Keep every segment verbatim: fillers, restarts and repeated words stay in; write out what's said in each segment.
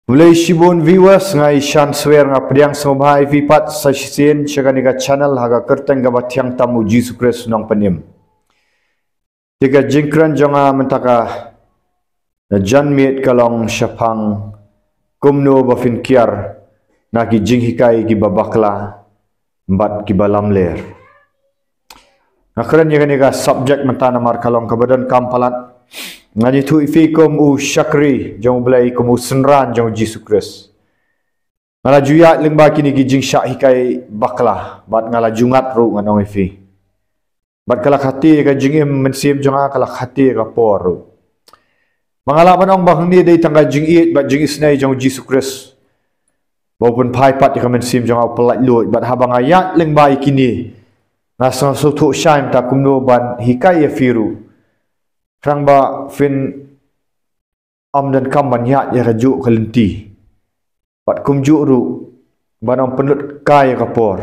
Khublei shibun viewers, nga i Shan Swer, nga pdiang sngewbha ïa phi pat sa shisien sha kane ka channel ha ka kyrteng kaba thiang tam u Jisu Khrist u nongpynim. Te ka jingkren jong nga mynta ka janmiet ka long shaphang kumno ba phin kiar na ki jinghikai kiba bakla bad kiba lamler. Nga kren ïa kane ka subject mynta namar ka long kaba donkam palat. Ngan ïathuh ïa phi kum u shakri jong u Blei, kum u synran jong u Jisu Khrist. Nga la ju ïaid lyngba kine ki jingshah hikai bakla bad nga la ju ngat ruh, ngan ong ïa phi. Bad ka la khati ïa ka jingim mynsiem jong nga, ka la khati ïa ka por ruh. Ba nga lah ban ong ba hangne dei tang ka jingïeit bad jingisynei jong u Jisu Khrist ba u pynphai pat ïa ka mynsiem jong nga, u pyllait luid. Bad haba nga ïaid lyngba ïa kine, nga sngewthuh shai mynta kumno ban hikai ïa phi ruh, khnang ba phin ym donkam ban ïaid ïa kajuh ka lynti. Bad kumjuh ruh ban ym pynlut kai ïa ka por.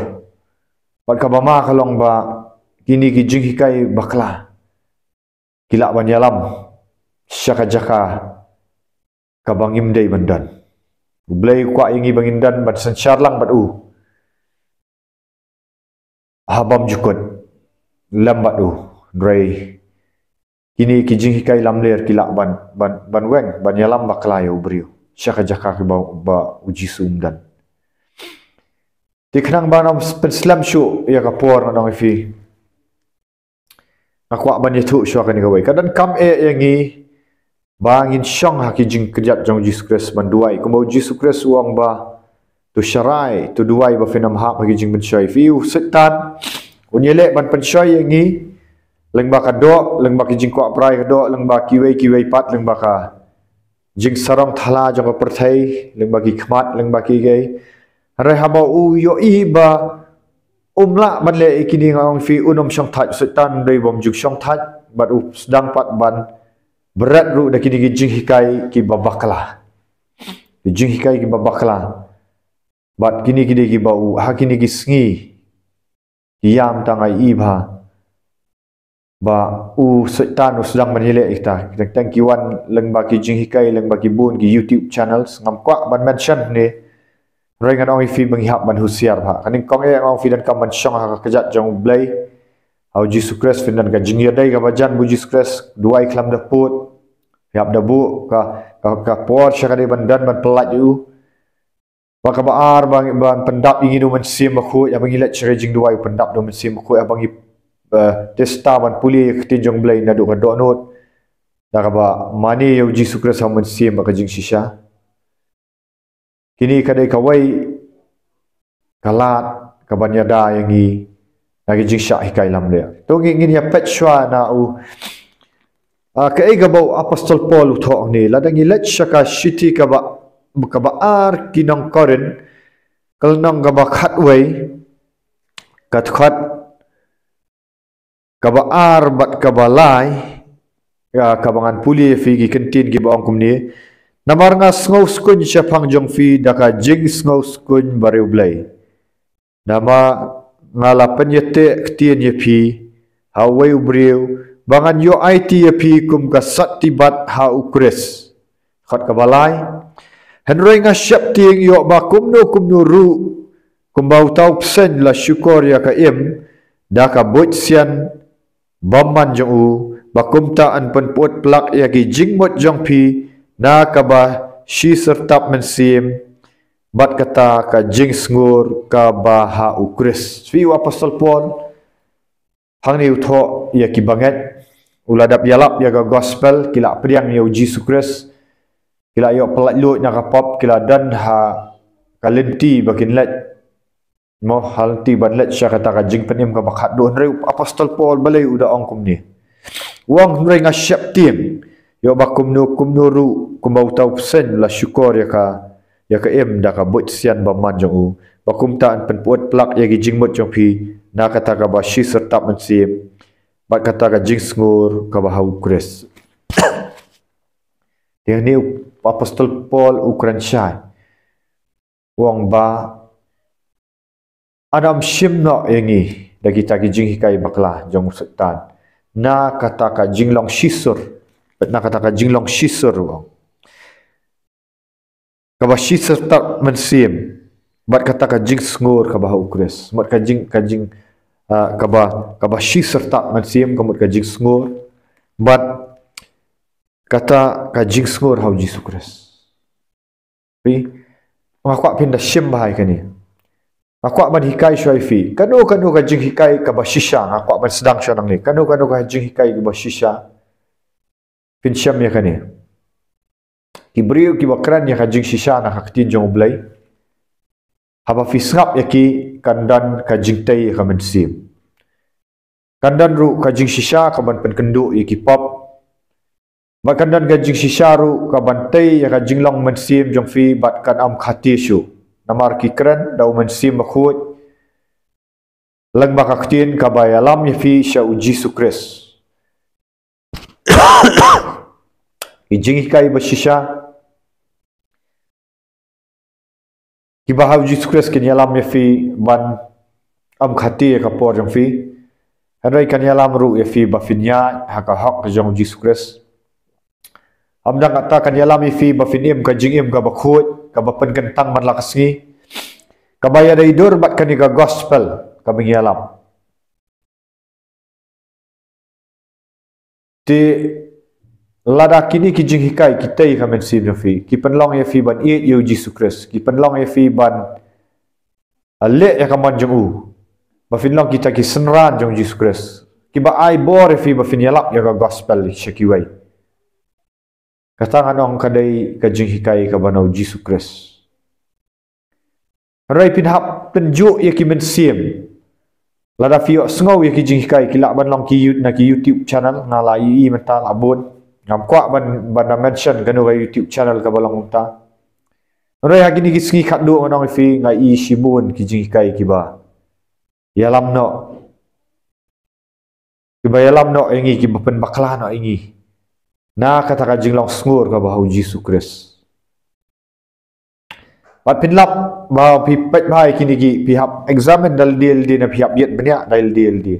Bad kaba ma ka long ba kine ki jinghikai bakla ki lah ban ïalam sha ka jaka kaba ngim dei ban don. U Blei u kwah ïa ngi ba ngin don ban synshar lang bad u ha bymjukut lem bad u. Hynrei kine ki jinghikai lamler ki lah ban, ban, ban weng, ban ïalam bakla ïa u briew sha ka jaka kaba, ba u Jisu um don. Te khnang ban ym pynslem shuh ïa ka por, ngan ong ïa phi, nga kwah ban ïathuh shuwa kane kawei. Ka donkam eh ïa ngi ba ngin shong ha ki jingkyrjat jong u Jisu Khrist ban duwai. Kumba u Jisu Khrist u ong ba, to sharai, to duwai ba phin ym hap ha ki jingpynshoi. Phi, u Soitan un ïaleh ban pynshoi ïa ngi lyngba ka doh, lyngba ki jingkwah brai ka doh, lyngba kiwei kiwei pat, lyngba ka jingsarong thala jong ka pyrthei, lyngba ki khmat, lyngba kiei kiei. Hynrei haba u ïohi ba um lah ban leh ïa kine, nga ong ïa phi, un ym shongthait. U Soitan dei bym ju shongthait, bad u sdang pat ban bret ruh da kine ki jinghikai kiba bakla. Ki jinghikai kiba bakla. Bad kine ki dei kiba u, ha kine ki sngi ki ïam tang, nga i bha ba u Soitan u sdang ban ïaleh ïa kita. Teng teng ki wan lyngba ki jinghikai, lyngba ki bun ki YouTube channels, ngam kwah ban mention ne. Hynrei ngan ong ïa phi ba ngi hap ban husiar bha. Ka nyngkong eh, ngan ong ïa phi, donkam ban shong ha ka kjat jong u Blei, ha u Jisu Khrist. Phin don ka jingïadei kaba jan bad u Jisu Khrist, duwai khlem da pud. Phi hap da buh ka, ka, ka por sha ka dei ban don ban pyllait ïa u. Bad kaba ar, ban, ban pyndap ïa ngi na u Mynsiem Bakhuid. Haba ngi leit sha ka jingduwai, u pyndap da u Mynsiem Bakhuid. Haba ngi, eh, testa ban pule ïa ka ktien jong u Blei naduh ka dohnud, da kaba mane ïa u Jisu Khrist ha u Mynsiem bad ka jingshisha. Kine ka dei kawei ka lad kaban ïada ïa ngi na ki jingshah hikai lamler. To ngin, ngin ïa peit shuwa na u, ah, kaei kaba u Apostol Paul u thoh hangne. Lada ngi leit sha ka shithi kaba, kaba ar ki nong Korinth, ka lynnong kaba khatwei, ka dkhot kaba ar bad kaba lai, ïa, kaba ngan pule ïa phi, ki kyntien kiba ong kumne: Namar nga sngewskun shaphang jong phi da ka jingsngewskun bariewblei. Namar nga la pynïateh ktien ïa phi ha uwei u briew, ba ngan ïoh aiti ïa phi kum ka sati bat ha u Khrist. Dkhot kaba lai: Hynrei nga sheptieng ïoh ba kumno kumno ruh, kumba uta u bseiñ la shukor ïa ka im da ka buit sian bymman jong u, ba kumta yn pynpyut plak ïa ki jingmut jong phi na kaba shisyrtap mynsiem, bad kata ka jingsngur kaba ha u Khrist. Phi, u Apostol Paul hangne u thoh ïa ki bangeit, u la dep ïalap ïa ka gospel, ki la pdiang ïa u Jisu Khrist, ki la ïoh pyllait luid na ka pop, ki la don ha ka lynti ba kin leit, mo, ha lynti ban leit sha kata ka jingpynim kaba khatduh. Hynrei u Apostol Paul balei u da ong kumne? U ong: Hynrei nga sheptieng ïoh ba kumno kumno ruh, kumba uta u bseiñ la shukor ïa ka, ïa ka im da ka buit sian bymman jong u, ba kumta yn pynpyut plak ïa ki jingmut jong phi na kata kaba shisyrtap mynsiem, bad kata ka jingsngur kaba ha u Khrist. Te hangne u Apostol Paul u kren shai, u ong ba yn ym shim noh ïa ngi da kita ki jinghikai bakla jong u Soitan, na kata ka jinglong shisur, na kata ka jinglong shisur, u ong. kaba shi syrtap mynsiem bad kata ka jingsngur kaba ha u Khrist. Mut ka jing, ka jing, ah, kaba, kaba shi syrtap mynsiem, ka mut ka jingsngur bad kata ka jingsngur ha u Jisu Khrist. Phi, nga kwah phin da shim bha ïa kane. Nga kwah ban hikai shuwa ïa phi. Kano kano ka jinghikai kaba shisha, nga kwah ban sdang shuwa nangne. Kano kano ka jinghikai kaba shisha, phin shem ïa kane. Ki briew kiba kren ïa ka jingshisha na ka ktien jong U Blei, haba phi sngap ïa ki, kan don ka jingtei ïa ka mynsiem. Kan don ruh ka jingshisha kaban pynkynduh ïa ki pop. Bad kan don ka jingshisha ruh kaban tei ïa ka jinglong mynsiem jong phi bad kan ym khate shuh. Namar ki kren da u Mynsiem Bakhuid lyngba ka ktien kaba ïalam ïa phi sha u Jisu Khrist. Ki jinghikai ba shisha kiba ha u Jisu Khrist kin ïalam ïa phi ban ym khate ïa ka por jong phi. Hynrei kan ïalam ruh ïa phi ba phin ïaid ha ka hok jong u Jisu Khrist. Ym tang kata, kan ïalam ïa phi ba phin im ka jingim kaba khuid, kaba pynkyntang man la ka sngi, kaba ïadei dur bad kane ka gospel kaba ngi ïalam. Te lada kine ki jinghikai ki tei ïa ka mynsiem jong phi, ki pynlong ïa phi ban ïeit ïa u Jisu Khrist, ki pynlong ïa phi ban, ah, leh ïa ka mon jong u, ba phin long kita ki synran jong u Jisu Khrist, kiba ai bor ïa phi ba phin ïalap ïa ka gospel sha kiwei. Kata ngan ong ka dei ka jinghikai kaba na u Jisu Khrist. Hynrei phin hap pynjuh ïa ki mynsiem. Lada phi ïohsngew ïa ki jinghikai, ki lah ban long ki You-, na ki YouTube channel, nga la ïohi mynta la bun. Ngam kwah ban, ban da mention kano ka YouTube channel kaba long mynta. Hynrei ha kine ki sngi khatduh ngan ong ïa phi, nga ïohi shibun ki jinghikai kiba ïalam noh. Kiba ïalam noh ïa ngi, kiba pynbakla noh ïa ngi na kata ka jinglong sngur kaba ha u Jisu Khrist. Bad phin lap ba phi peit bha ïa kine ki, phi hap examine da lade lade, ne phi hap ïeit bniah da lade lade.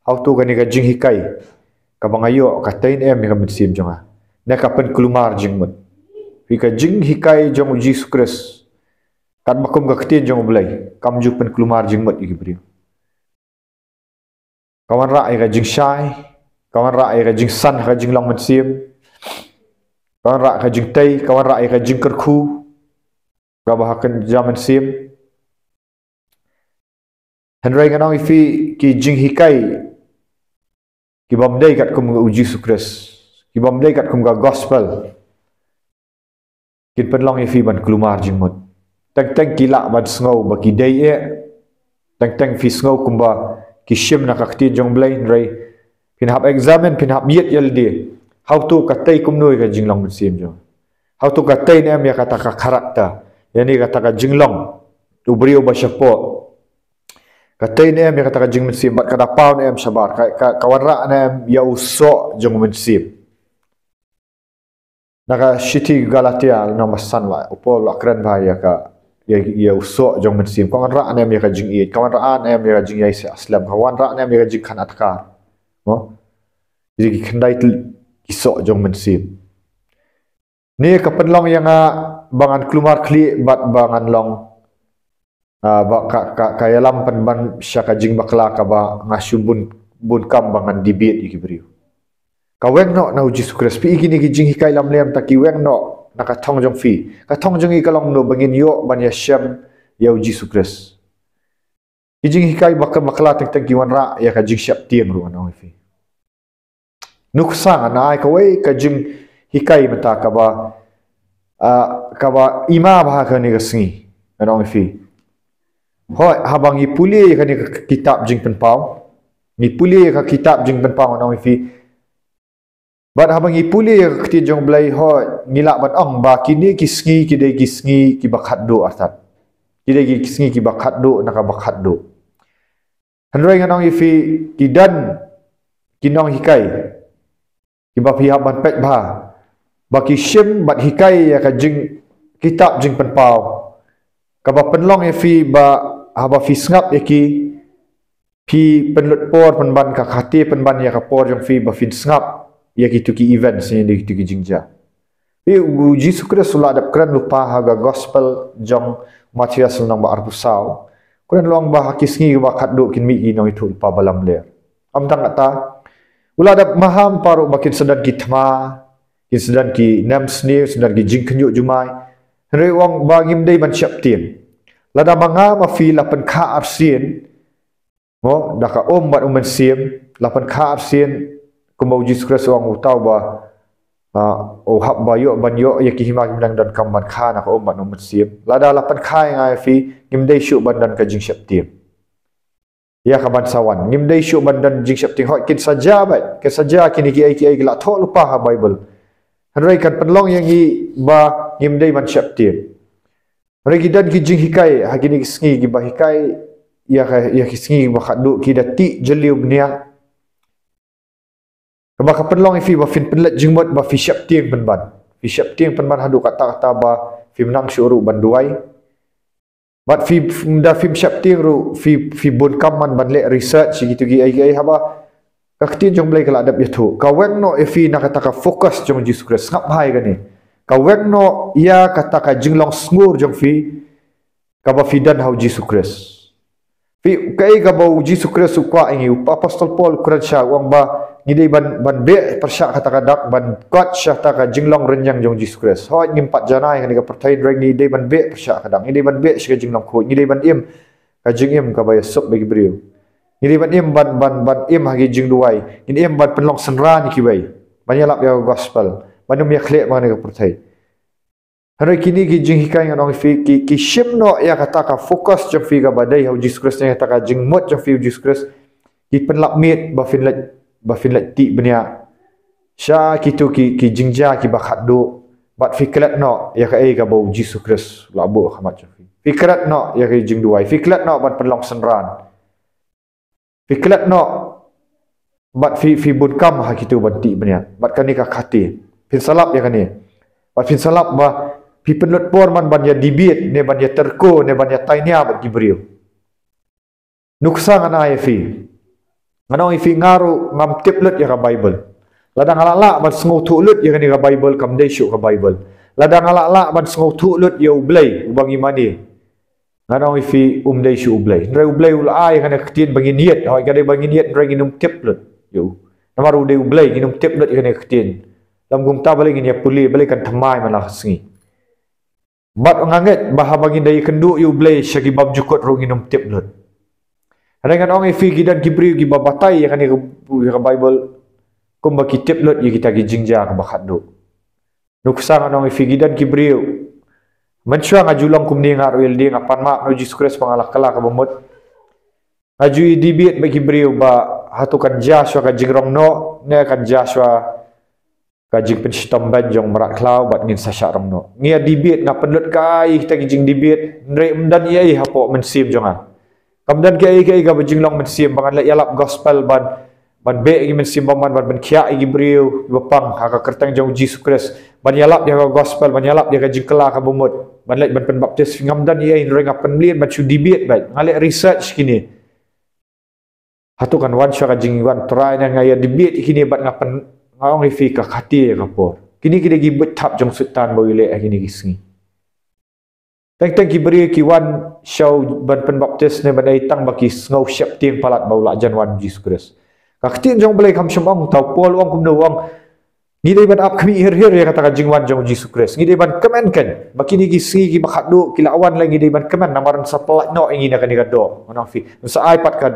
Hato kane ka jinghikai kaba nga ïoh ka tei ne em ïa ka mynsiem jong nga, ne ka pynkulmar jingmut? Phi, ka jinghikai jong u Jisu Khrist, katba kum ka ktien jong U Blei, kam ju pynkulmar jingmut ïa ki briew. Ka wanrah ïa ka jingshai, ka wanrah ïa ka jingsan ha ka jinglong mynsiem, ka wanrah ïa ka jingtei, ka wanrah ïa ka jingkyrkhu kaba ha ka jingmynsiem. Hynrei ngan ong ïa phi, ki jinghikai kibym dei katkum u Jisu Khrist, kibym dei katkum ka gospel, kin pynlong ïa phi ban kulmar jingmut. Teng teng ki lah ban sngew ba ki dei eh. Teng teng phi sngew kumba ki shim na ka ktien jong U Blei, hynrei phin hap examine, phin hap ïeit ïa lade. Hato ka tei kumno ïa ka jinglong mynsiem jong nga? Hato ka tei ne em ïa kata ka character, ïa ne kata ka jinglong u briew ba shapoh? Ka tei ne em ïa kata ka jingmynsiem, bad ka da paw ne em shabar, ka, ka, ka wanrah ne em ïa u soh jong u mynsiem? Na ka shithi Galatia lynnong ba san, la u Paul la kren bha ïa ka, ïa, ïa u soh jong mynsiem. Ka wanrah ne em ïa ka jingïeit, ka wanrah ne em ïa ka jingïaishah slem, ka wanrah ne em ïa ka jingkhan adkar. Mo? Ïa ki khyndai tylli ki soh jong mynsiem. Ne ka pynlong ïa nga ba ngan kulmar khlieh bad ba ngan long, ah, ba ka, ka, ka ïalam pynban sha ka jingbakla kaba nga shu bun, bun kam ba ngan debate ïa ki briew. Ka weng noh na u Jisu Khrist. Phi, ïa kine ki jinghikai lamler mynta ki weng noh na ka thong jong phi. Ka thong jong ngi ka long kumno ba ngin ïoh ban ïashem ïa u Jisu Khrist? Ki jinghikai ba ka bakla teng teng ki wanrah ïa ka jingsheptieng ruh, ngan ong ïa phi. Nuksa ngan ai kawei ka jinghikai mynta kaba, ah, kaba i ma bha ha kane ka sngi, ngan ong ïa phi. Hooid, haba ngi pule ïa kane ka kitab Jingpynpaw, ngi pule ïa ka kitab Jingpynpaw, ngan ong ïa phi. Bad haba ngi pule ïa ka ktien jong U Blei, hooid, ngi lah ban ong ba kine ki sngi ki dei ki sngi kiba khatduh artat. Ki dei ki sngi kiba khatduh na kaba khatduh. Hynrei ngan ong ïa phi, ki don ki nonghikai kiba phi hap ban peit bha, ba ki shim bad hikai ïa ka jing, kitab Jingpynpaw, kaba pynlong ïa phi ba haba phi sngap ïa ki, phi pynlut por pynban, ka khate pynban ïa ka por jong phi ba phin sngap ïa kitu ki events ne ïa kitu ki jingjia. Phi, u Jisu Khrist u la dep kren lypa ha ka gospel jong Mathaios lynnong ba arphew saw. Kren long ba ha ki sngi ba khatduh kin mih ki nongïathuhlypa ba lamler. Ym tang kata, u la dep maham pat ruh ba kin sa don ki thma, kin sa don ki nemsniew, sa don ki jingkhynñiuh jumai. Hynrei u ong ba ngim dei ban sheptieng. Lada ma nga ma phi la pynkha arsien, mo, da ka um bad u mynsiem, la pynkha arsien, kumba u Jisu Khrist u ong, uta uba, ah, u hap ba ïoh ban ïoh ïa ki hima ki bneng donkam ban kha na ka um bad u mynsiem. Lada la pynkha ïa nga ïa phi, ngim dei shuh ban don ka jingsheptieng ïa ka ban sa wan. Ngim dei shuh ban don jingsheptieng. Hooid, kin sa jia beit, kin sa jia kine kiei kiei ki la thoh lypa ha Baibl. Hynrei kan pynlong ïa ngi ba ngim dei ban sheptieng. Hynrei ki don ki jinghikai ha kine ki sngi kiba hikai ïa ka, ïa ki sngi kiba khatduh, ki da tih jylliew bniah. Kaba ka pynlong ïa phi ba phin pynleit jingmut, ba phi sheptieng pynban. Phi sheptieng pynban haduh katta katta ba phim nang shuh ruh ban duwai. Bad phi, da phim sheptieng ruh, phi, phi bun kam man ban leh research ïa kito kiei kiei, haba ka ktien jong U Blei ka la dep ïathuh. Ka weng noh ïa phi na kata ka focus jong u Jisu Khrist. Sngap bha ïa kane. Ka weng noh ïa kata ka jinglong sngur jong phi, kaba phi don ha u Jisu Khrist. Phi, kaei kaba u Jisu Khrist u kwah ïa ngi, u Apostol Paul u kren sha, u ong ba ngi dei ban, ban beh pyrshah kata ka dak, ban kot sha kata ka jinglong rynïeng jong u Jisu Khrist. Hooid, ngim pat janai ha kane ka pyrthei, hynrei ngi dei ban beh pyrshah ka dak, ngi dei ban beh sha ka jinglong khuid, ngi dei ban im ka jingim kaba ïasuk bad ki briew. Ngi dei ban im, ban, ban, ban im ha ki jingduwai. Ngin im ban pynlong synran ïa kiwei, ban ïalap ïa ka gospel, ban ym ïakhleh ma kane ka pyrthei. Hynrei kine ki jinghikai, ngan ong ïa phi, ki, ki shim noh ïa kata ka focus jong phi kaba dei ha u Jisu Khrist, ïa kata ka jingmut jong phi ha u Jisu Khrist. Ki pynlap miet ba phin leit, ba phin leit tih bniah sha kito ki, ki jingjia kiba khatduh. Bad phi klet noh ïa kaei kaba u Jisu Khrist u la buh ha khmat jong phi. Phi klet noh ïa ka jingduwai. Phi klet noh ban pynlong synran. Phi klet noh bad phi, phi bun kam ha kito ban tih bniah. Bad kane ka khati, phin sa lap ïa kane. Bad phin sa lap ba phi pynlut por man ban ïa debate, ne ban ïa tyrko, ne ban ïa tainia bad ki briew. Nuksa, ngan ai ïa phi, ngan ong ïa phi, nga ruh ngam tip lut ïa ka Baibl. Lada nga la lah ban sngewthuh lut ïa kane ka Baibl, kam dei shuh ka Baibl. Lada nga la lah ban sngewthuh lut ïa U Blei uba ngi mane, ngan ong ïa phi, um dei shuh U Blei. Hynrei U Blei u la ai ïa kane ka ktien ba ngin ïeit. Hooid, ka dei ba ngin ïeit, hynrei ngin ym tip lut ïa u. Namar u dei U Blei, ngin ym tip lut ïa kane ka ktien. Lym kumta balei ngin ïa pule, balei kan thymmai man la ka sngi. Bad nga ngeit ba haba ngin da ïakynduh ïa U Blei sha ki bymjukut ruh ngin ym tip lut. Hynrei ngan ong ïa phi, ki don ki briew kiba batai ïa kane ka, ïa ka Baibl, kumba ki tip lut ïa kita ki jingjia kiba khatduh. Nuksa, ngan ong ïa phi, ki don ki briew. Mynshuwa nga ju long kumne, nga ruh ïalade nga pan map na u Jisu Khrist ba nga la kylla kaba mut. Nga ju ïa debate bad ki briew ba hato kan jia shuwa ka jingrong noh, ne kan jia shuwa ka jingpynshitom beiñ jong mrad khlaw bad ngin sa shah rong noh. Ngi ïa debate, nga pynlut kai kita ki jingdebate, hynrei ym don ei ei hapoh mynsiem jong nga. Kam don kaei kaei kaba jinglong mynsiem ba ngan leit ïalap gospel ban, ban beh ïa ki mynsiem bymman, ban pynkhiah ïa ki briew kiba pang ha ka kyrteng jong u Jisu Khrist, ban ïalap ïa ka gospel, ban ïalap ïa ka jingkylla kaba mut, ban leit ban pynbaptis. Ngam don ei ei, hynrei nga pynmlien ban shu debate bad nga leh research kine. Hato kan wan shuwa ka jingwan Trai, ne nga ïa debate ïa kine bad nga pyn, nga ong ïa phi, ka khati ïa ka por. Kine ki dei ki buit thap jong Soitan ba u ïaleh ha kine ki sngi. Teng teng ki briew ki wan sha u ban pynbaptis ne ban ei tang ba ki sngew sheptieng palat ba u la jan wan u Jisu Khrist. Ka ktien jong U Blei kam shym ong, tang u Paul u ong kumno, u ong, ngi dei ban ap khmih hir hir ïa kata ka jingwan jong u Jisu Khrist. Ngi dei ban kmen keiñ ba kine ki sngi kiba khatduh ki la wan lei, ngi dei ban kmen namar un sa pyllait noh ïa ngi na kane ka doh. Ngan ong ïa phi, un sa ai pat ka,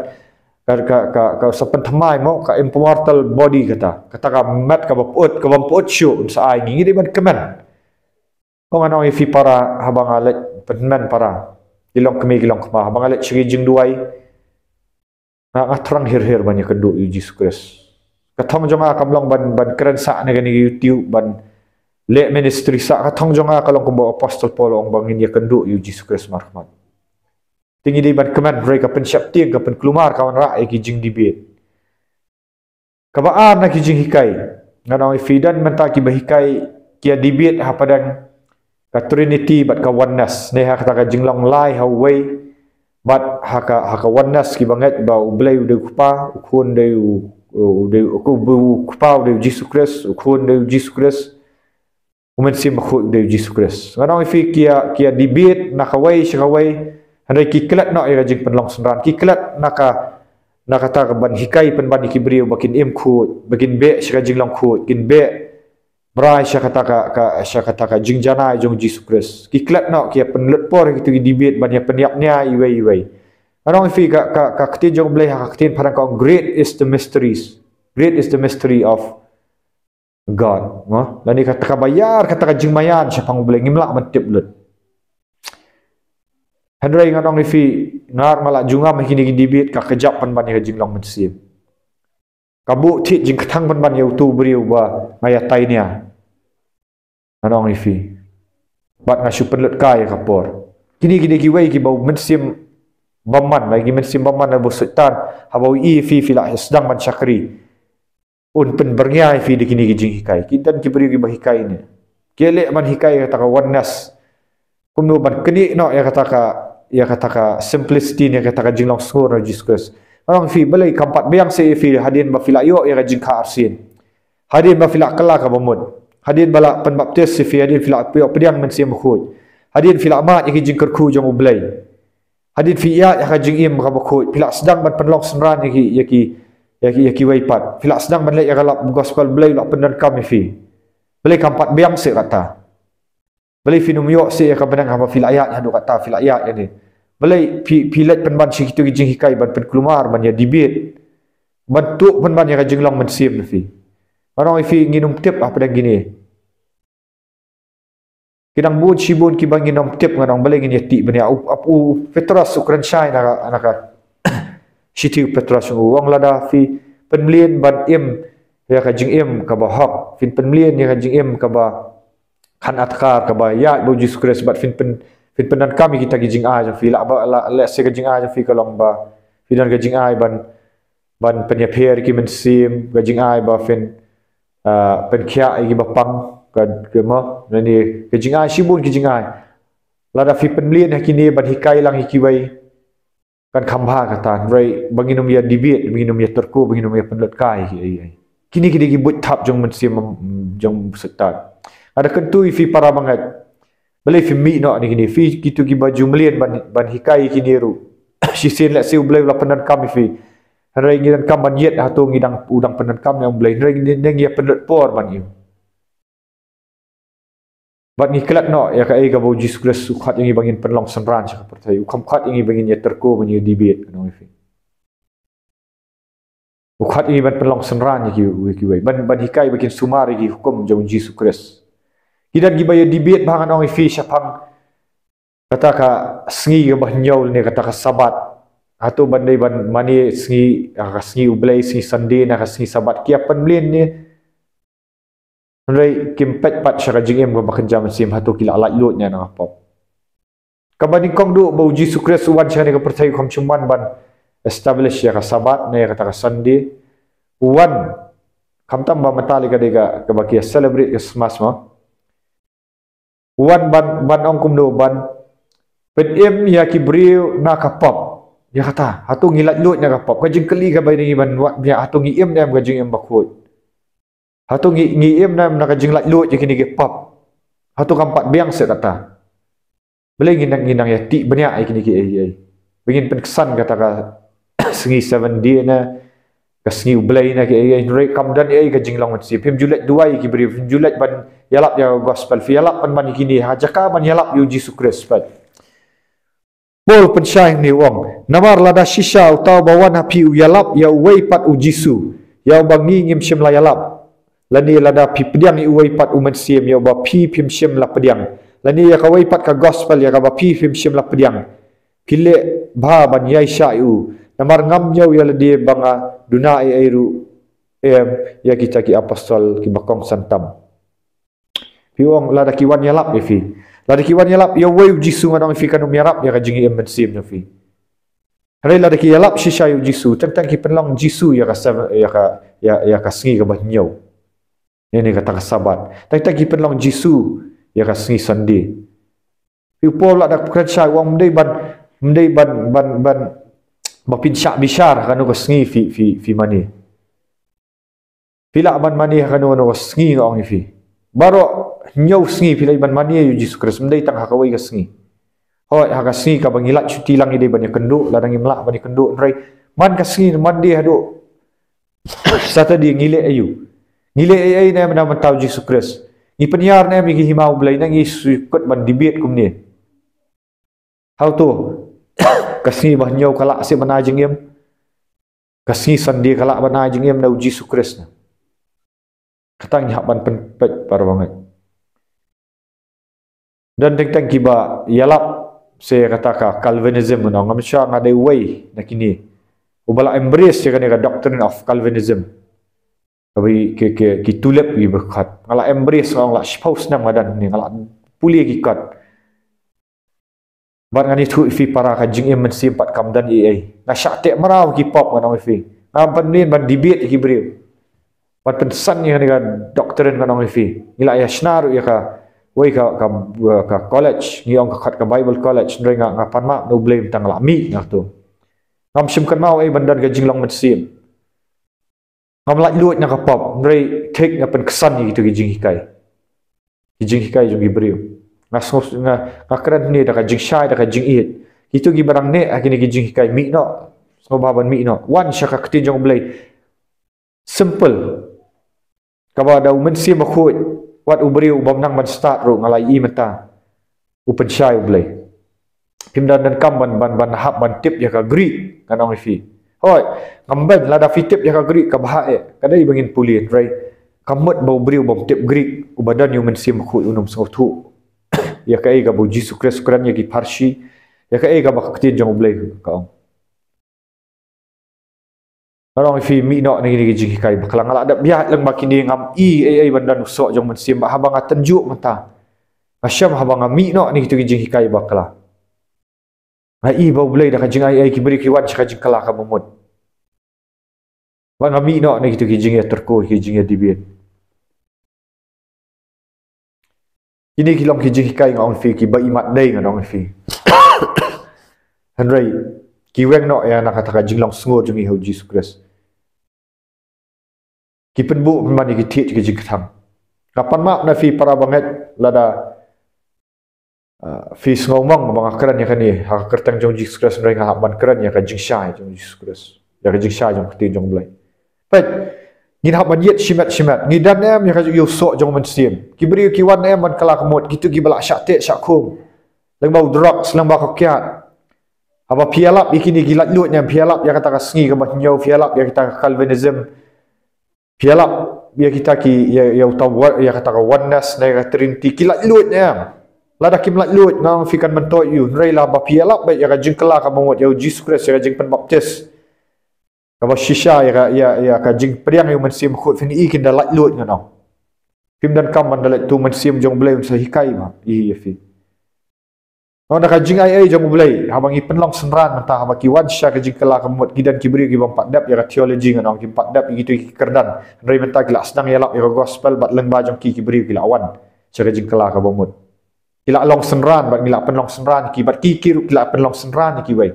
ka, ka, ka, ka sa pynthymmai mo, ka immortal body kata, kata ka met kaba pyut, kaba ym pyut shuh, un sa ai ïa ngi. Ngi dei ban kmen. Ko, ngan ong ïa phi para, haba nga leit pynmen para, ki longkmie ki longkmie, haba nga leit sha ki jingduwai, nga, nga thrang hir hir ban ïakynduh ïa u Jisu Khrist. Ka thong jong nga kam long ban, ban kren sah na kane ka YouTube, ban leh ministry sah. Ka thong jong nga ka long kumba u Apostol Paul u ong ba ngin ïakynduh ïa u Jisu Khrist markhmat. Te ngi dei ban kmen, hynrei ka pynsheptieng, ka pynkulmar ka wanrah ïa ki jingdebate. Kaba ar na ki jinghikai, ngan ong ïa phi, don mynta kiba hikai, ki ïa debate hapdeng ka Trinity bad ka Oneness, ne ha kata ka jinglong lai ha uwei. Bad ha ka, ha ka Oneness kiba ngeit ba U Blei u dei u Kpa, u Khun dei u, u dei u, u, u Kpa u dei u Jisu Khrist, u Khun dei u Jisu Khrist. U Mynsiem Bakhuid u dei u Jisu Khrist. Ngan ong ïa phi ki ïa, ki ïa debate na kawei sha kawei, hynrei ki klet noh ïa ka jingpynlong synran, ki klet na ka, na kata ka ban hikai pynban ïa ki briew ba kin im khuid, ba kin beh sha ka jinglong khuid, kin beh brai sha kata ka, ka, sha kata ka jingjanai jong u Jisu Khrist. Ki klet noh, ki ïa pynlut por ïa kito ki debate ban ïa pynïap nia iwei iwei. Ngan ong ïa phi ka, ka, ka ktien jong u Blei ha ka ktien phareng ka ong, "Great is the mysteries. Great is the mystery of God." Mo? Lane kata kaba ïar, kata ka jingmaïan shaphang u Blei ngim lah ban tip lut. Hynrei ngan ong ïa phi, nga ruh nga la ju ngam ha kine ki debate, ka kjap pynban ïa ka jinglong mynsiem. Ka buh thied jingkthang pynban ïa uto u briew ba nga ïatai nia. Ngan ong ïa phi. Bad nga shu pynlut kai ïa ka por. Kine ki dei kiwei kiba u mynsiem bymman, lane ki mynsiem bymman lane u Soitan, haba u ïohi ïa phi, phi la sdang ban shakri, un pynbyrngia ïa phi da kine ki jinghikai. Ki don ki briew kiba hikai ne. Ki leh ban hikai ïa kata ka oneness. Kumno ban knieh noh ïa kata ka, ïa kata ka simplicity ne, ïa kata ka jinglong sngur na u Jisu Khrist. Ngan ong ïa phi, balei kam pat biang seh ïa phi hadien ba phi la ïoh ïa ka jingkha arsien. Hadien ba phi la kylla kaba mut. Hadien ba la pynbaptis ïa phi, hadien phi la ïoh pdiang Mynsiem Bakhuid. Hadien phi la mad ïa ki jingkyrkhu jong u Blei. Hadien phi ïaid ha ka jingim kaba khuid, phi la sdang ban pynlong synran ïa ki, ïa ki, ïa ki, ïa kiwei pat. Phi la sdang ban leit ïa ka lap, gospel u Blei u la pyndonkam ïa phi. Balei kam pat biang seh kata? Balei phin ym ïoh seh ïa ka bneng haba phi la ïaid haduh katta, phi la ïaid ïa ne? Balei phi, phi leit pynban sha kito ki jinghikai ban pynkulmar, ban ïa debate, ban tuh pynban ïa ka jinglong mynsiem ïa phi? Ngan ong ïa phi, ngin ym tip hapdeng kine. Ki dang bun shibun kiba ngin ym tip, ngan ong, balei ngin ïa tih bniah. U, u, u Petros u kren shai na ka, na ka shithi u Petros, u ong, lada phi pynmlien ban im ïa ka jingim kaba hok, phin pynmlien ïa ka jingim kaba khan adkar, kaba ïaid bad u Jisu Khrist, bad phin pyn, phin pyndonkam ïa kita ki jingai jong phi, lah ba, lah, lehse ka jingai jong phi ka long ba phi don ka jingai ban, ban pynïapher ïa ki mynsiem, ka jingai ba phin, ah, pynkhiah ïa kiba pang, ka, ka mo, lane ka jingai, shibun ki jingai. Lada phi pynmlien ha kine ban hikai lang ïa kiwei, kan kham bha kata, hynrei ba ngin ym ïa debate, ba ngin ym ïa tyrko, ba ngin ym ïa pynlut kai ïa ki, ïa, ïa. Kine ki dei ki buit thap jong mynsiem, jong u Soitan. Nga da kyntu ïa phi para bangeit. Balei phim mih noh na kine, phi kito kiba ju mlien ban, ban hikai ïa kine ruh. Shisien lehse u Blei u la pyndonkam ïa phi. Hynrei ngi donkam ban ïeit, hato ngi dang, u dang pyndonkam ne em u Blei. Hynrei ngi, ngi ïa pynlut por ban ïoh. Bad ngi klet noh ïa kaei kaba u Jisu Khrist u khot ïa ngi ba ngin pynlong synran sha ka pyrthei. U kham khot ïa ngi ba ngin ïa tyrko, ba ngin ïa debate, ngan ong ïa phi. U khot ïa ngi ban pynlong synran ïa ki, ïa kiwei. Ban, ban hikai ba kin sumar ïa ki hukum jong u Jisu Khrist. Ki don kiba ïa debate ba ngan ong ïa phi shaphang kata ka sngi kaba hynñiew ne kata ka Sabbath. Hato ban dei ban mane sngi, ah, ka sngi u Blei, sngi Sunday, na ka sngi Sabbath. Ki ïa pynmlien ne. Hynrei kim peit pat sha ka jingim kaba kynja mynsiem, hato ki la laitluid ne em na ka pop. Kaba nyngkong duh ba u Jisu Khrist u wan sha kane ka pyrthei, u kham shym wan ban establish ïa ka Sabbath ne ïa kata ka Sunday. U wan, khamtam ba mynta lei ka dei ka, kaba ki ïa celebrate Christmas mo. U wan ban, ban ong kumno, ban pynim ïa ki briew na ka pop. Ïa kata, hato ngi laitluid na ka pop? Ka jingkylli kaba ngi ban wad, ïa hato ngi im ne em ka jingim bakhuid? Hato ngi, ngi im ne em na ka jinglaitluid ïa kine ki pop? Hato kam pat biang seh kata? Balei ngin nang, ngin nang ïa tih bniah ïa kine kiei kiei? Ba ngin pynksan kata ka sngi Seventh Day ne, ka sngi u Blei ne, kiei kiei, hynrei kam don ei ei ka jinglong mynsiem. Phim ju leit duwai ïa ki briew, phim ju leit ban ïalap ïa ka gospel, phi ïalap pynban ïa kine ha jaka ban ïalap ïa u Jisu Khrist pat. Paul pynshai hangne, u ong, namar lada shisha uta uba wan ha phi u ïalap ïa uwei pat u Jisu, ïa uba ngi ngim shym la ïalap, lane lada phi pdiang ïa uwei pat u Mynsiem ïa uba phi phim shym la pdiang, lane ïa kawei pat ka gospel ïa kaba phi phim shym la pdiang, phi leh bha ban ïaishah ïa u. Namar ngam ñiew ïa lade ba nga duna ei ei ruh, em, ïa kita ki apostol kiba kongsan tam. Phi ong, lada ki wan ïalap ïa phi, lada ki wan ïalap ïa uwei u Jisu, ngan ong ïa phi, kan ym ïarap ïa ka jingim mynsiem jong phi. Hynrei lada ki ïalap shisha ïa u Jisu, teng teng ki pynlong Jisu ïa ka Sab-, ïa ka, ïa, ïa ka sngi kaba hynñiew, ïa ne kata ka Sabbath. Teng teng ki pynlong Jisu ïa ka sngi Sunday. Phi, u Paul la da kren shai, u ong, ym dei ban, ym dei ban, ban, ban, ba phin shah bishar ha kano ka sngi phi, phi, phi mane. Phi lah ban mane ha kano kano ka sngi, nga ong ïa phi. Baroh hynñiew sngi phi lah ban mane ïa u Jisu Khrist, ym dei tang ha kawei ka sngi. Hooid, ha ka sngi kaba ngi lait shuti lang ngi dei ban ïakynduh, lada ngim lah ban ïakynduh, hynrei man ka sngi, Monday haduh Saturday ngi leh aïu? Ngi leh ei ei ne em na bynta u Jisu Khrist? Ngi pynïar ne em ïa ki hima U Blei, ne ngi shu kut ban debate kumne? Hato ka sngi ba hynñiew ka lah seh ban ai jingim? Ka sngi Sunday ka lah ban ai jingim na u Jisu Khrist ne? Kata ngi hap ban pynpeit, para bangeit. Don teng teng kiba ïalap seh ïa kata ka Calvinism, ngan ong, ngam shu, nga dei uwei na kine uba la embrace ïa kane ka doctrine of Calvinism. Kaba ki, ki, ki tulip kiba khot. Nga la embrace, nga ong, la shiphew snem nga don hangne, nga la pule ki kot. Bad ngan ïathuh ïa phi, para, ka jingim mynsiem pat kam don ei ei. Nga shah teh mraw ki pop, ngan ong ïa phi. Nga pynlong ban debate ïa ki briew, ban pynsan ïa kane ka doctrine, ngan ong ïa phi. Ngi la ïa shna ruh ïa kawei ka, ka, ka college, ngi ong ka khot ka Bible College, hynrei nga, nga pan map na U Blei mynta nga la mih na kato. Ngam shym kynmaw ei ban don ka jinglong mynsiem. Ngam laitluid na ka pop, hynrei thik nga pynksan ïa kito ki jinghikai, ki jinghikai jong ki briew. Nga sngew, nga, nga kren hangne da ka jingshai, da ka jingïeit. Kito kiba dang neh ha kine ki jinghikai, mih noh. Sngewbha ban mih noh, wan sha ka ktien jong U Blei. Simple. Kaba da U Mynsiem Bakhuid, wat u briew u bym nang ban stad ruh, nga la ïohi mynta, u pynshai U Blei. Phim don, donkam ban, ban, ban hap ban tip ïa ka Greek, ngan ong ïa phi. Hooid, ngam beiñ lada phi tip ïa ka Greek, ka bha eh, ka dei ba ngin pule, hynrei ka mut ba u briew u bym tip Greek, uba don ïa U Mynsiem Bakhuid, un ym sngewthuh ïa kaei kaba u Jisu Khrist u kren ïa ki pharshi, ïa kaei kaba ka ktien jong U Blei ka ong. Ngan ong ïa phi, mih noh na kine ki jinghikai bakla. Nga la dep ïaid lyngba kine, ngam i ei ei ban don u soh jong mynsiem, bad haba nga tynjuh mynta, nga shem, haba nga mih noh na kito ki jinghikai bakla, nga i ba U Blei da ka jingaiei, ki briew ki wan sha ka jingkylla kaba mut. Bad nga mih noh na kito ki jingïatyrko, ki jingïadebate. Kine ki long ki jinghikai, ngan ong ïa phi, kiba imat dei, ngan ong ïa phi. Hynrei ki weng noh ïa na kata ka jinglong sngur jong ngi ha u Jisu Khrist. Ki pynbuh pynban ïa ki thied ki jingkthang. Nga pan map na phi, para bangeit, lada, ah, phi sngewmong ba nga kren ïa kane ha ka kyrteng jong u Jisu Khrist, hynrei nga hap ban kren ïa ka jingshai jong u Jisu Khrist, ïa ka jingshai jong ka ktien jong U Blei. Peit, ngin hap ban ïeit shimet shimet. Ngi don ne em ïa ka, ïa u soh jong mynsiem? Ki briew ki wan ne em ban kylla ka mut, kito kiba la shah teh shah khum lyngba u drugs, lyngba ka kiad? Haba phi ïalap ïa kine, ki laitluid ne em? Phi ïalap ïa kata ka sngi kaba hynñiew, phi ïalap ïa kita ka Calvinism, phi ïalap ïa kita ki, ïa, ïa uta wa-, ïa kata ka oneness ne ka Trinity, ki laitluid ne em? Lada kim laitluid, nga ong ïa phi, kan myntoi ïa u. Hynrei lada phi ïalap beit ïa ka jingkylla kaba mut, ïa u Jisu Khrist, ïa ka jingpynbaptis kaba shisha, ïa ka, ïa, ïa ka jingpdiang ïa U Mynsiem Bakhuid, phin i kin da laitluid, ngan ong. Phim donkam ban da leit, to U Mynsiem jong U Blei un sa hikai bha ïa phi. Ngan ong, da ka jingaiei jong U Blei, haba ngi pynlong synran mynta, haba ki wan sha ka jingkylla kaba mut, ki don ki briew ki bym pat dep ïa ka theology, ngan ong, kim pat dep ïa kito ki kyrdan, hynrei mynta ki la sdang ïalap ïa ka gospel bad lyngba jong ki, ki briew ki la wan sha ka jingkylla kaba mut. Ki la long synran bad ngi la pynlong synran ïa ki, bad ki, ki ruh ki la pynlong synran ïa kiwei.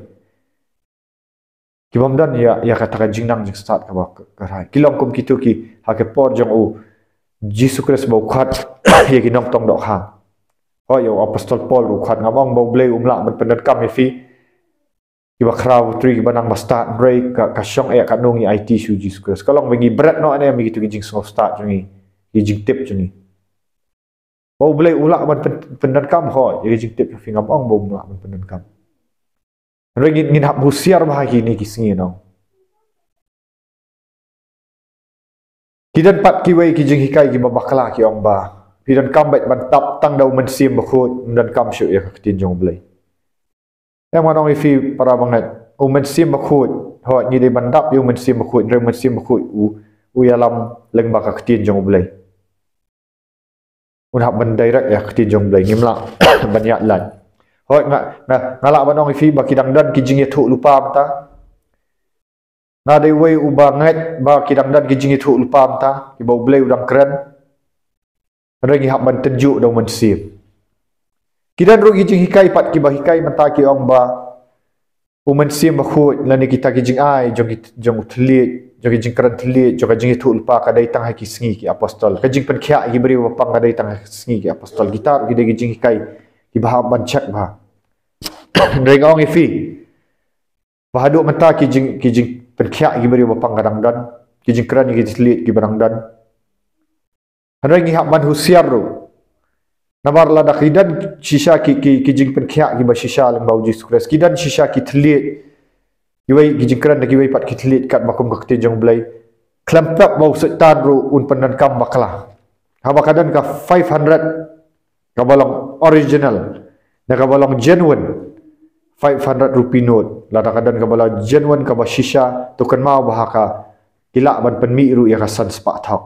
Ki bym don ïa, ïa kata ka jingnang jingstad kaba ka, ka rai. Ki long kum kito ki, ha ka por jong u Jisu Khrist ba u khot ïa ki nongtong dohkha. Hooid, ïa u Apostol Paul ruh u khot. Ngam ong ba U Blei um lah ban pyndonkam ïa phi, kiba khraw, ki briew kiba nang bastad, hynrei ka, ka shong eh, katno ngi aiti sha u Jisu Khrist. Ka long ba ngi bret noh ne em ïa kito ki jingsngewstad jong ngi, ki jingtip jong ngi. Ba U Blei u lah ban pyn-, pyndonkam, hooid, ïa ki jingtip jong phi, ngam ong ba um lah ban pyndonkam. Hynrei ngin, ngin hap husiar bha ha kine ki sngi, ngan ong. Ki don pat kiwei ki jinghikai kiba bakla, ki ong ba phi donkam beit ban tap tang da U Mynsiem Bakhuid, ym donkam shuh ïa ka ktien jong U Blei. Em, ngan ong ïa phi, para bangeit, U Mynsiem Bakhuid, hooid, ngi dei ban dap ïa U Mynsiem Bakhuid, hynrei U Mynsiem Bakhuid u, u ïalam lyngba ka ktien jong U Blei. Un hap ban direct ïa ka ktien jong U Blei, ngim lah ban ïaid lait. Hooid, nga, nga, nga lah ban ong ïa phi ba ki dang don ki jingïathuhlypa mynta. Nga dei uwei uba ngeit ba ki dang don ki jingïathuhlypa mynta, kiba U Blei u dang kren. Hynrei ngi hap ban tynjuh da U Mynsiem. Ki don ruh ki jinghikai pat kiba hikai mynta, ki ong ba U Mynsiem Bakhuid lane kita ki jingai jong ki, jong u thylliej, jong ki jingkren thylliej, jong ka jingïathuhlypa ka dei tang ha ki sngi ki apostol. Ka jingpynkhiah ïa ki briew bapang ka dei tang ha ki sngi ki apostol. Kita ruh ki dei ki jinghikai kiba hap ban check bha. Hynrei nga ong ïa phi ba haduh mynta ki jing, ki jingpynkhiah ïa ki briew bapang ka dang don, ki jingkren ïa ki thylliej kiba dang don. Hynrei ngi hap ban husiar ruh. Namar lada ki don shisha ki, ki, ki jingpynkhiah kiba shisha lyngba U Jisu Khrist, ki don shisha ki thylliej, kiwei ki jingkren da kiwei pat ki thylliej katba kum ka Ktien jong U Blei, khlem pep ba u Soitan ruh un pyndonkam bakla. Haba ka don ka five hundred kaba long original, na kaba long genuine five hundred rupee note, lada ka don kaba long genuine, kaba shisha, to kynmaw ba ha ka ki lah ban pynmih ruh ïa ka san spah thok.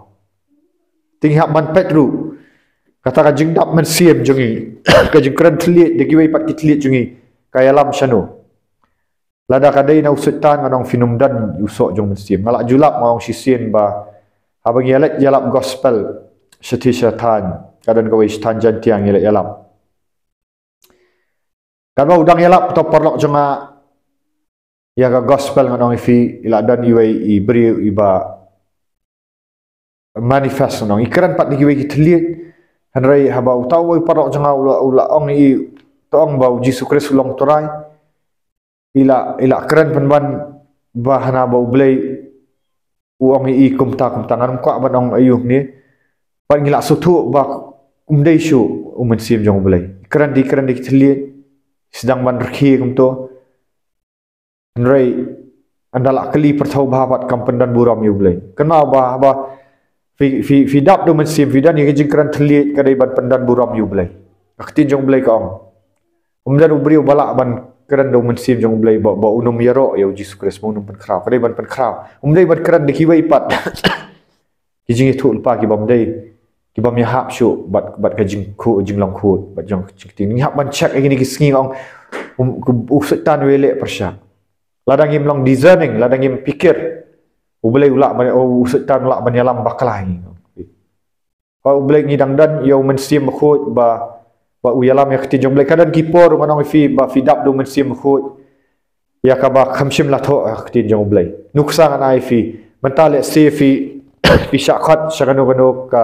Te ngi hap ban peit ruh, kata ka jingdap mynsiem jong ngi, ka jingkren thylliej da kiwei pat ki thylliej jong ngi, ka ïalam shano. Lada ka dei na u Soitan, ngan ong phin ym don u soh jong u Mynsiem. Nga lah ju lap, nga ong shisien ba haba ngi ïaleit ïalap gospel shathie shathaiñ, ka don kawei shathaiñ Jaintia ngi ïaleit ïalap. Katba u dang ïalap uta u paralok jong nga ïa ka gospel, ngan ong ïa phi, i la don iwei i briew iba manifest, ngan ong, i kren pat da kiwei ki thylliej. Hynrei haba uta uwei u paralok jong nga u la, u la ong ïa i, to ong ba U Jisu Khrist u long Trai, i la, i la kren pynban ba hana ba U Blei u ong ïa i kumta kumta. Ngan ym kwah ban ong aïu hangne. Pat ngi la sngewthuh ba um dei shuh u Mynsiem jong U Blei. Kren da, kren da ki thylliej, sdang ban rkhie kumto. Hynrei ynda la kylli pyrthew bha pat kam pyndon burom ïa U Blei. Kynmaw ba, ba phi, phi, phi dap da u Mynsiem, phi don ïa ka jingkren thylliej, ka dei ban pyndon burom ïa U Blei. Ka Ktien jong U Blei ka ong, um don u briew ba lah ban kren da u Mynsiem jong U Blei ba, ba un ym ïaroh ïa U Jisu Khrist, ba un ym pynkhraw. Ka dei ban pynkhraw. Um dei ban kren da kiwei pat ki jingïathuhlypa kibym dei, kibym ïahap shuh bad, bad ka jingkhuid, jinglong khuid bad jong ka jingktieng. Ngi hap ban check ïa kine ki sngi, nga ong, um, u Soitan u ïaleh pyrshah. Lada ngim long discerning, lada ngim pyrkhat, U Blei u lah ban, u Soitan u lah ban ïalam bakla ïa ngi. Ba U Blei, ngi dang don ïa u Mynsiem Bakhuid ba, ba u ïalam ïa ka Ktien jong U Blei. Ka don ki por, ngan ong ïa phi, ba phi dap da u Mynsiem Bakhuid, ïa kaba kham shym la thoh ha ka Ktien jong U Blei. Nuksa ngan ai ïa phi, mynta lehse phi, phi shah khot sha kano kano ka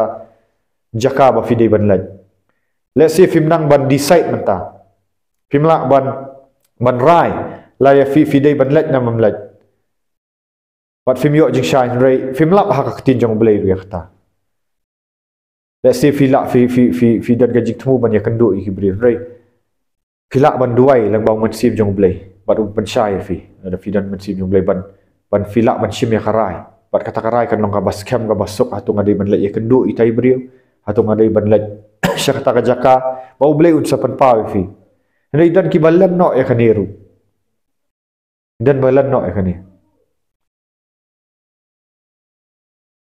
jaka ba phi dei ban leit. Lehse phim nang ban decide mynta. Phim lah ban, ban rai la ïa phi, phi dei ban leit ne ym leit. Bad phim ïoh jingshai, hynrei phim lap ha ka Ktien jong U Blei ruh ïa kata. Lehse phi lah, phi, phi, phi, phi don ka jingthmu ban ïakynduh ïa ki briew, hynrei phi lah ban duwai lyngba u Mynsiem jong U Blei bad un pynshai ïa phi. Lada phi don Mynsiem jong U Blei ban, ban phi lah ban shim ïa ka rai. Bad kata ka rai kan long kaba skhem, kaba suk, hato nga dei ban leit ïakynduh ïa itai i briew, hato nga dei ban leit sha kata ka jaka, ba U Blei un sa pynpaw ïa phi. Hynrei don kiba len noh ïa kane ruh. Don ba len noh ïa kane.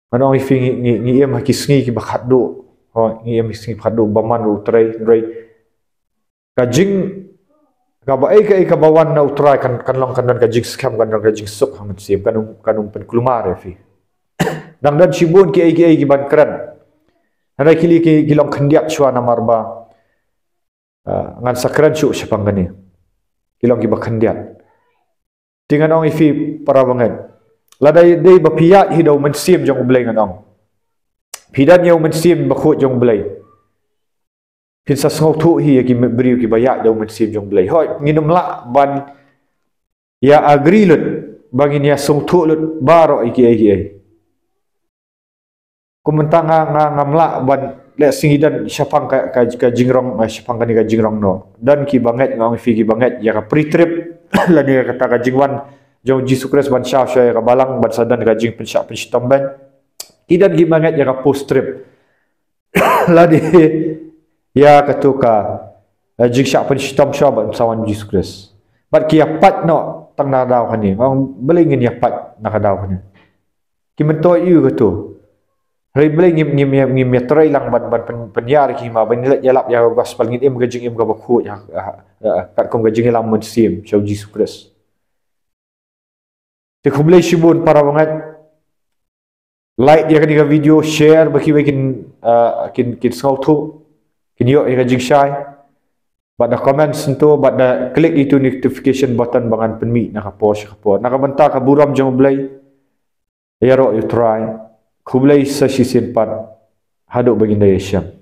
Ngan ong ïa phi, ngi, ngi, ngi im ha ki sngi kiba khatduh. Ho, ngi im ha ki sngi kiba khatduh, bymman ruh U Trai, hynrei ka jing, kaba ei kaei kaba wan na U Trai kan, kan long, kan don ka jingskhem, kan don ka jingsuk ha mynsiem, kan ym, kan ym pynkulmar ïa phi. Dang don shibun kiei kiei kiban kren. Hynrei kine ki, ki long khyndiat shuwa namar ba, ah, ngan sa kren shuh shaphang kane. Ki long kiba khyndiat. Te ngan ong ïa phi para bangeit, lada dei ba phi ïaid hi da u Mynsiem jong U Blei, ngan ong, phi don ïa u Mynsiem Bakhuid jong U Blei, phin sa sngewthuh hi ïa ki briew kiba ïaid da u Mynsiem jong U Blei. Hooid, ngin ym lah ban ïa agree lut, ba ngin ïa sngewthuh lut baroh ïa kiei kiei. Kum mynta nga, nga, ngam lah ban leh sngi don shaphang ka, ka, ka jingrong, eh, shaphang kane ka jingrong noh. Don kiba ngeit, nga ong ïa phi, kiba ngeit ïa ka pre-trib, lane ïa kata ka jingwan jong Jisu Khrist ban shaw shuwa ïa ka balang, ban sa don ka jingpynshah pynshitom beiñ. Ki don kiba ngeit ïa ka post-trib, lane ïa kato ka, eh, jingshah pynshitom shuwa ban sa wan Jisu Khrist. Bad ki ïa pait noh tang na ka daw kane. Nga ong balei ngin ïa pait na ka daw kane. Ki myntoi ïa kato. Hynrei balei ngim, ngim, ngim, ngim ïatrei lang ban, ban pyn, pynïar ïa ki hima, ban ïalap, ïalap ïa ka gospel, ngin im ka jingim kaba khuid ha, ha, ha, katkum ka jingïalam mynsiem sha u Jisu Khrist. Te khublei shibun para bangeit. Like ïa kane ka video, share ba kiwei kin, ah, kin, kin sngewthuh, kin ïoh ïa ka jingshai. Bad da comment sngewthuh, bad da click ïa uto u notification button ba ngan pynmih na ka por sha ka por. Na ka bynta ka burom jong u Blei. Ïaroh ïa u Trai. Khublei sa shisien pat. Haduh ba ngin da ïashem.